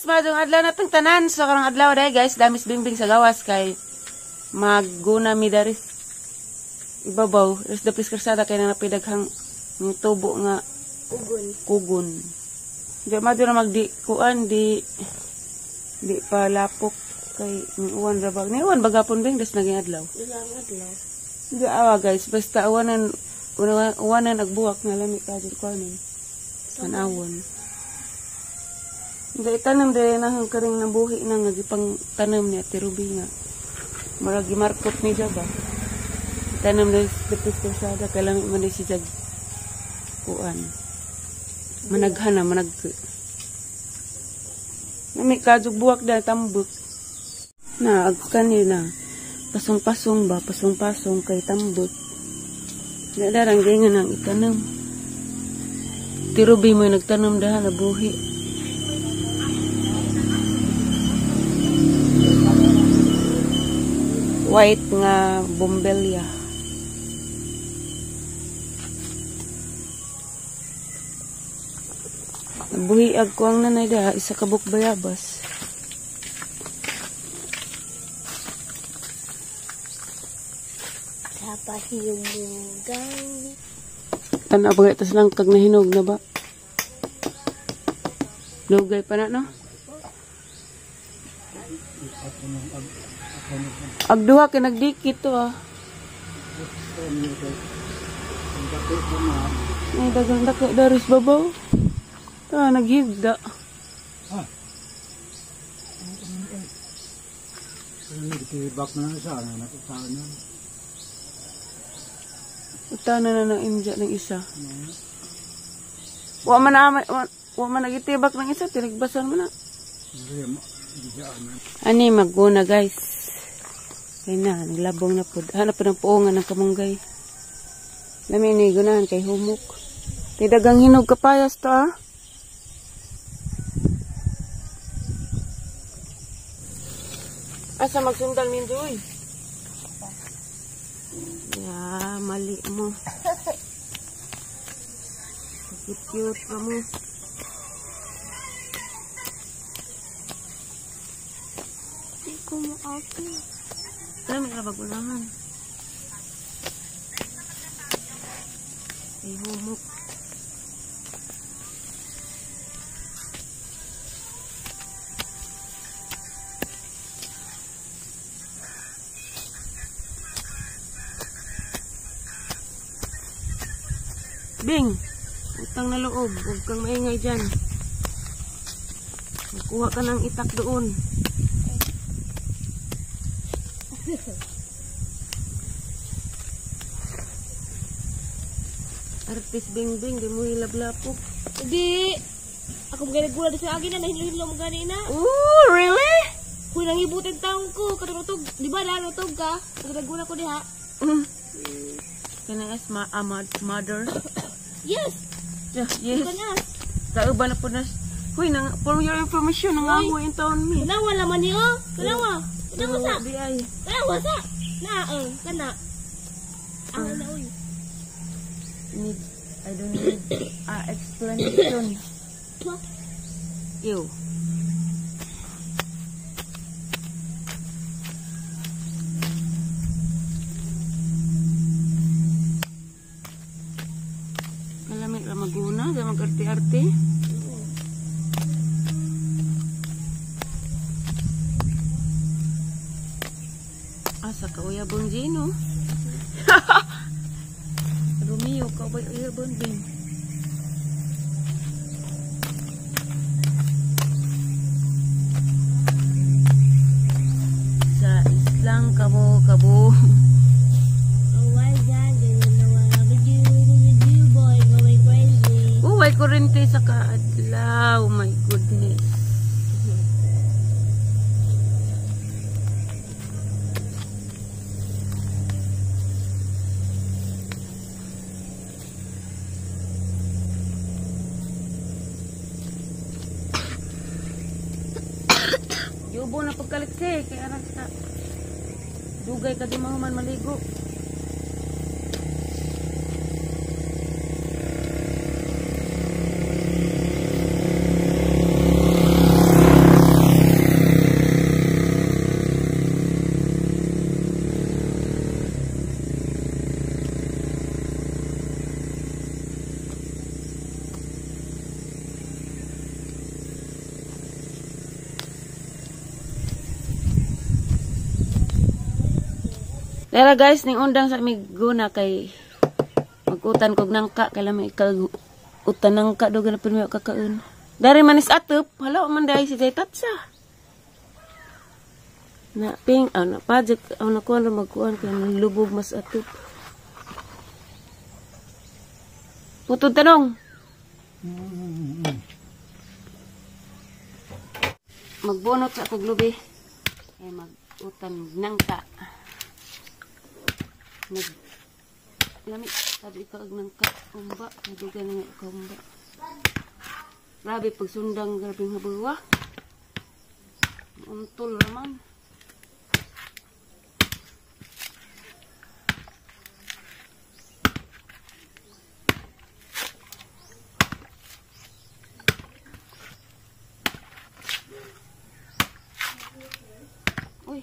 Guys, maayong adlaw na tong tanan. So karong adlaw day guys, damis bingbing sa gawas kay magguna mi dari ibabaw. Res dapis karsada kay na napidaghang ng tubo nga Kugon. Kugon. Di madto na magdi kuan di di pa lapok kay niuwan ra ba. Niuwan ba gapon bing des naging adlaw. Ilang adlaw. Di awa guys, basta awanan uwanan agbuwak nga lami ka jud kuanon. Tanawon. Hindi itanom diri na ang karing nabuhi na nga gipang tanom ni Ate Ruby nga. Murag gimarkot ni siya ba. Itanom diri sa dapis kalsada kay lami man ni si Jag kuan. Managhan na manag. Nami kajug buwak da tambok. Na ag kanina pasong-pasong ba, pasong-pasong kay tambok. Di darang ganyan ang itanom. Ate Ruby mo nagtanom dahan nabuhi. White nga bombelya. Nabuhi ag kuang nanay daha isa ka buok bayabas. Sa pahiyumugang. Tanaw ba tas lang kag nahinog na ba? Lugay pa na no? Ag duha kay nagdikit to ah. Ay dagang dako daris babaw. Ta naghigda. Ah. Nagtibak na sa na. Utana na nang imja ng isa. Wa man na wa man nagitibak ng isa, tinigbasan mo na. Ani magguna guys. Kay na naglabong na pud. Hanap pa ng puongan ng kamunggay. Lami ni gunahan kay humok. Kay dagang hinog kapayas to ah. Asa magsundal mindoy? Ya, mali mo. Cute ka mo. Di ko maapi. Dami ka bagulangan. Ay, humok. Bing, utang na loob. Huwag kang maingay dyan. Magkuha ka ng itak doon. Artis Bing Bing, di mo hilablapok. Di, ako magani gula sa akin na, nahilo-hilo magani na. Ooh, really? Kuy, nangibutin taong ko. Katulog, di ba na, nutog ka? Katulog ko diha. Can I ask my mother? Yes. Yeah, yes. Can ask. Kauban na po na. Huy, nang, for your information, nangahoy in taon mi. Kanawa laman niyo. Kanawa. Kanawa sa. Di ay. Kanawa sa. Naa, kana. Ang na uy. Need, I don't need explanation. Ew. Kalamit ra maguna, ga mag-arte-arte. Asa ka uyabon Gino? Romeo ka ba uyabon din? Sa islang kabo kabo. Oh, way kurente sa kaadlaw. My goodness. Yubo na pagkaliksi kay anak sa dugay ka di mahuman maligo. Dara guys, ning undang sa miguna kay magutan kog nangka kay lami kag utan nangka dugan na pud mi kakaon. Dari manis atop, hala man dai si Jay Tatsa. Na ping na pajek na kuan ra magkuan kay lubog mas atop. Putod tanong. Magbunot sa akong lubi. Ay magutan nangka. Nag lami sabi ka og nangka umba, dugan nga ka umba. Grabe pagsundang grabe nga buwa. Untol raman. Uy.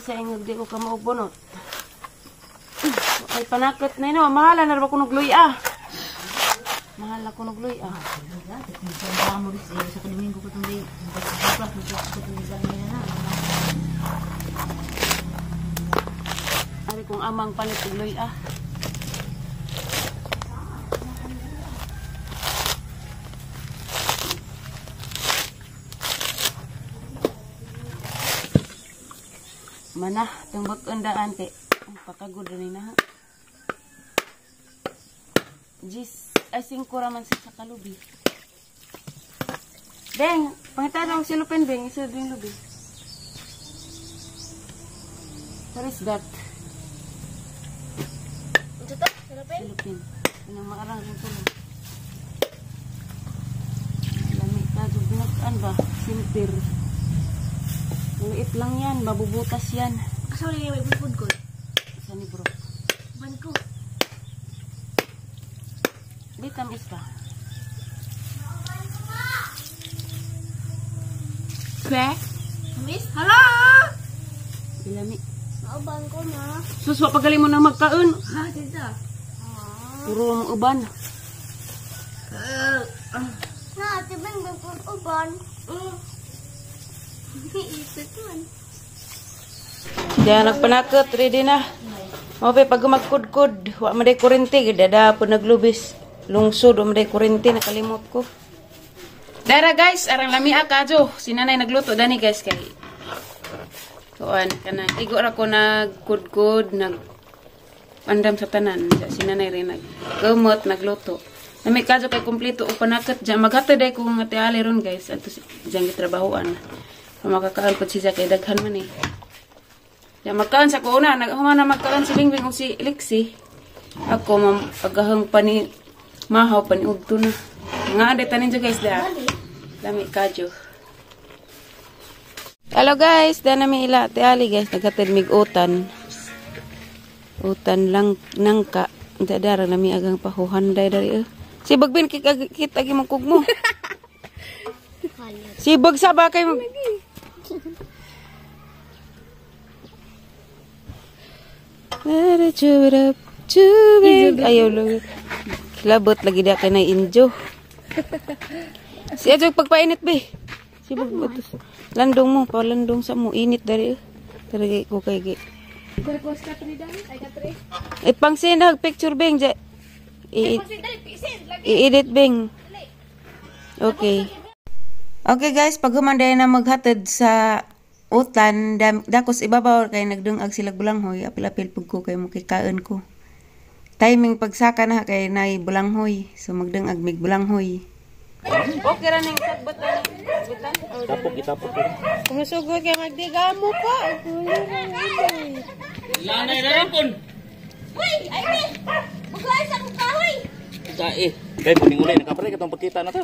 Sa ingog di ko ka maubonot. Ay panakot na ino, mahala na ba kunog luya. Mahal na kunog luya. Ari kung amang palit og luya. Mana tong bag-undaan kay pakagod rin na. Jis ay 5 ra man sa kalubi. Beng, pangita ang silupin beng, isa ding lubi. What is that? Unsa to? Silupin? Silupin. Anong maarang rin tulong. Lami ka, binag-an ba? Simper. Maliit lang yan, mabubutas yan. Asa wala yung may food ko? Sa ni bro? Ban ko. Di tamis pa. Kwe? Tamis? Hala! Ilami. Mauban ko na. Sus, wa pagaling mo na magkaon. Ha, tita. Puro mong uban. Na, tibang bang uban. Diyan nagpanakot, ready na. Mao pag magkudkod, wa man day kurente, gidada po naglubis lungsod, wa man day kurente, nakalimot ko. Dara guys, arang lamia kadyo. Si nanay nagluto dani guys kay kuan kana igo ra ko nagkudkod, nag andam sa tanan. Si nanay rin nagkumot, nagluto. Nami kadyo kay kumpleto og panakot diyan. Maghatod day kung ate Ali ron guys adto diyan gitrabahoan. Makakaon pud siya kay daghan man eh. Ya magkaon sa kuuna, naghuman na magkaon si Bingbing ug si Lexi. Ako mam agahang pani mahaw pani udto na. Nga ande tanin jo guys da. Lami kadyo. Hello guys, da nami ila Ate Ali guys, naghatid mig utan. Utan lang nangka. Unta dara nami agang pahuhanday dari eh. Si Bagbin kit agi mong kugmo. Si Bag sa ba kay Ayaw lang. Kilabot lagi dia kay na injo. Si Adjog pagpainit be. Si Bag landong mo, palandong sa mo init dari. Dari ko kay gi. Eh pang-send picture beng ja. I-edit beng. Okay. Okay guys, pag humanday na maghatid sa utan, dakos ibabaw kay nagdungag sila bulanghoy, apil-apil pug ko kay mukikaon ko. Timing pagsaka na kay nay bulanghoy, so magdungag mig bulanghoy. Okay ra ning sagbot ani. Tapok itapok. Kumusugod kay magdigamo pa. Lanay ra pon. Uy, ay ni. Bugay sa akong kahoy. Pagkae. Kay kuning uli nakapre katong pagkita na to.